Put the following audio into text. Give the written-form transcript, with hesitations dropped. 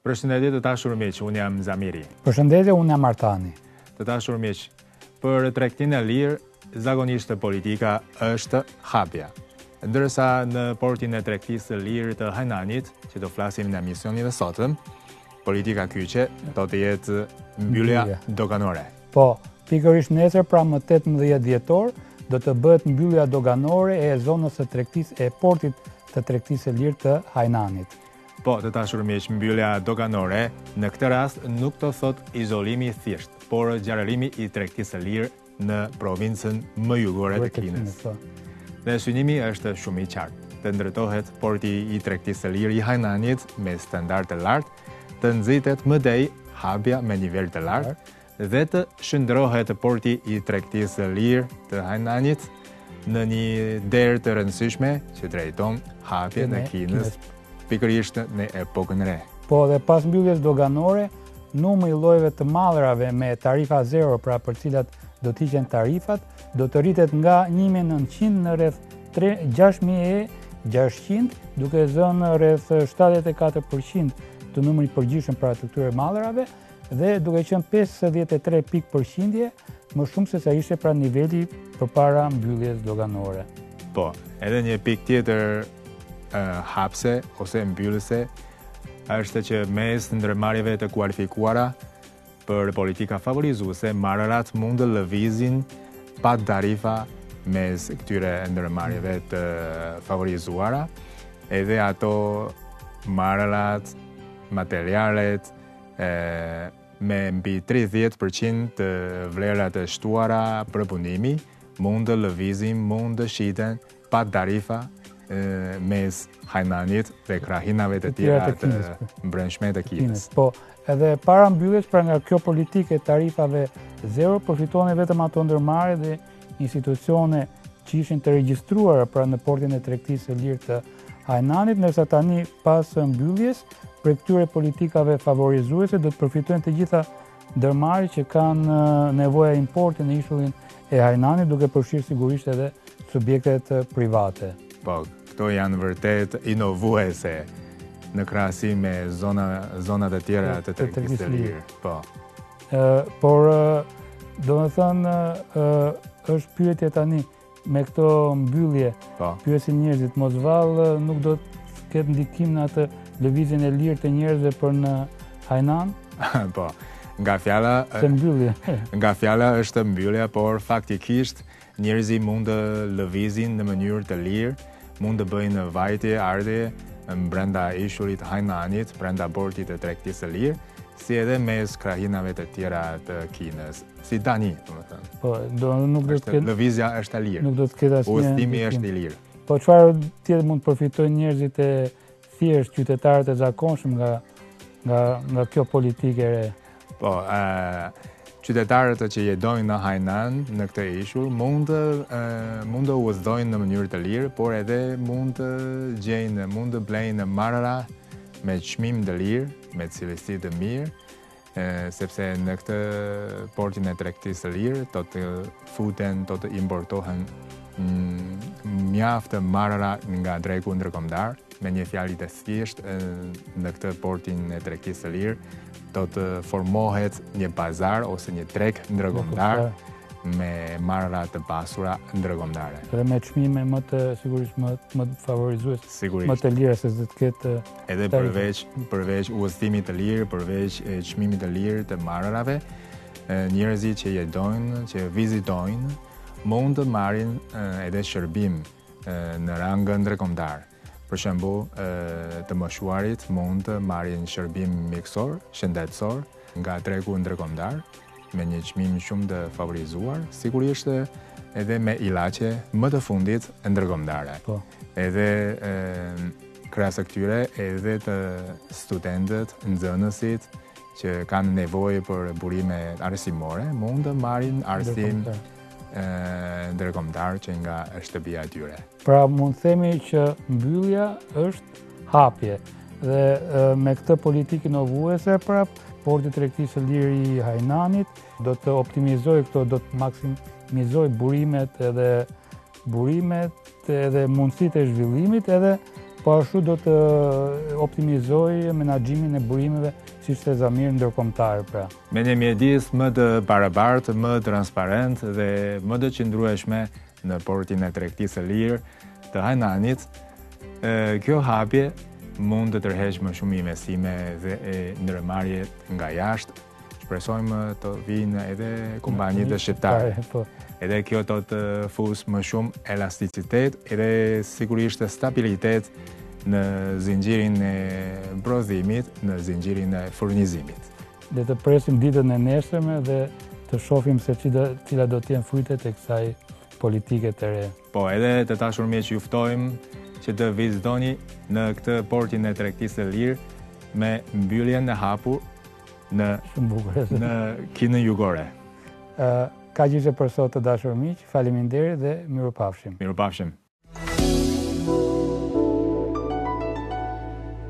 Përshëndetje të dashur miq, unë jam Zamiri. Përshëndetje, unë jam Artani. Të dashur miq, për tregtinë e lirë, zakonisht politika është hapja. Ndërsa në portin e tregtisë së lirë të Hainanit, që do flasim në emisionin e sotëm, politika kyçe do të jetë mbyllja doganore. Po, pikërisht nesër pra më 18 dhjetor, do të bëhet mbyllja doganore e zonës së tregtisë e portit të tregtisë së lirë të Hainanit. Po, të dashur miq, mbyllja doganore në këtë rast nuk do thotë izolimi i thjeshtë, por gjerimi i tregtisë së lirë në provincën më jugore të Kinës. Po. Dhe synimi është shumë i qartë, të ndërtohet porti i tregtisë së lirë i Hainanit me standard të lartë, të nxitet më tej hapja me nivel të lartë dhe të shndërrohet porti i tregtisë së lirë të Hainanit në një derë të rëndësishme që drejton hapjen e Kinës pikërisht në epokën e re. Po dhe pas mbylljes doganore, numri i llojeve të mallrave me tarifa zero, pra për cilat do të hiqen tarifat, do të rritet nga 1900 në rreth 6600, duke zënë rreth 74% të numrit përgjithshëm pra të këtyre mallrave, dhe duke qenë 53 pikë përqindje më shumë se sa ishte pra niveli përpara mbylljes doganore. Po, edhe një pikë tjetër hapëse ose mbyllëse është që mes ndërmarrjeve të kualifikuara për politika favorizuese, mallrat mund të lëvizin pa tarifa mes këtyre ndërmarrjeve të favorizuara, edhe ato mallrat, materialet, me mbi 30% të vlerat e shtuara përpunimi, mund të lëvizin, mund të shiten pa tarifa mes Hainanit dhe krahinave të tjera të brendshme të Kinës. Po, edhe para mbylljes, pra nga kjo politikë e tarifave zero, përfitonin vetëm ato ndërmarrje dhe institucione që ishin të regjistruara pra në portin e tregtisë së lirë të Hainanit, ndërsa tani pas mbylljes, prej këtyre politikave favorizuese do të përfitojnë të gjitha ndërmarrjet që kanë nevoja importi në ishullin e Hainanit, duke përfshirë sigurisht edhe subjektet private. Po, këto janë vërtet inovuese në krahasim me zona zonat e tjera të tregtisë së lirë. Po. Por, domethënë, është pyetje tani, me këto mbyllje, po. pyesin njerëzit, mos vallë nuk do të ketë ndikim në atë lëvizjen e lirë të njerëzve për në Hainan? Po, nga fjala... Se mbyllje. Nga fjala është mbyllja, por faktikisht njerëzit mund të lëvizin në mënyrë të lirë, mund të bëjnë vajtje, ardhje, brenda ishullit Hainanit, brenda portit të tregtisë së lirë, si edhe mes krahinave të tjera të Kinës. Si tani, domethënë. Po, do nuk do të ketë lëvizja është e lirë. Nuk do të ketë asnjë. Udhëtimi është i lirë. Po çfarë tjetër mund të përfitojnë njerëzit e thjeshtë, qytetarët e zakonshëm nga nga nga kjo politikë e re? Po, ë qytetarët që jetojnë në Hainan, në këtë ishull, mund të mund të udhëtojnë në mënyrë të lirë, por edhe mund të gjejnë, mund të blejnë mallra me çmim të lirë, me cilësi të mirë, sepse në këtë portin e tregtisë së lirë do të futen, do të importohen mjaft mallra nga tregu ndërkombëtar, me një fjali të thjeshtë në këtë portin e tregtisë së lirë do të formohet një pazar ose një treg ndërkombëtar me mallra të pasura ndërkombëtare. Dhe me çmime më të sigurisht më më favorizues, më të lira se do të ketë edhe përveç përveç udhëtimit të lirë, përveç çmimit të lirë të mallrave, njerëzit që jetojnë, që vizitojnë, mund të marrin edhe shërbim në rang ndërkombëtar. Për shembull, të moshuarit mund të marrin shërbim mjekësor, shëndetësor nga tregu ndërkombëtar me një çmim shumë të favorizuar, sigurisht edhe me ilaçe më të fundit ndërkombëtare. Po. Edhe krahas këtyre edhe të studentët, nxënësit që kanë nevojë për burime arsimore, mund të marrin arsim ndërkombëtar që nga shtëpia e tyre. Pra mund të themi që mbyllja është hapje dhe me këtë politikë inovuese pra porti i tregtisë së lirë i Hainanit do të optimizojë këto, do të maksimizojë burimet edhe burimet edhe mundësitë e zhvillimit edhe Po ashtu do të optimizojë menaxhimin e burimeve, siç the Zamir, ndërkombëtare pra. Me një mjedis më të barabartë, më transparent dhe më të qëndrueshme në portin e tregtisë së lirë të Hainanit, kjo hapje mund të tërheqë më shumë investime dhe ndërmarrje nga jashtë. Shpresojmë të vijnë edhe kompanitë shqiptare. Po. Edhe kjo do të fusë më shumë elasticitet edhe sigurisht stabilitet në zinxhirin e prodhimit, në zinxhirin e furnizimit. Le të presim ditën e nesërme dhe të shohim se cilat do të jenë frytet e kësaj politike të re. Po, edhe të dashur miq ju ftojmë që të vizitoni në këtë portin e tregtisë së lirë me mbylljen e hapur në në Kinën Jugore. Ë, kaq ishte për sot të dashur miq, faleminderit dhe mirupafshim. Mirupafshim.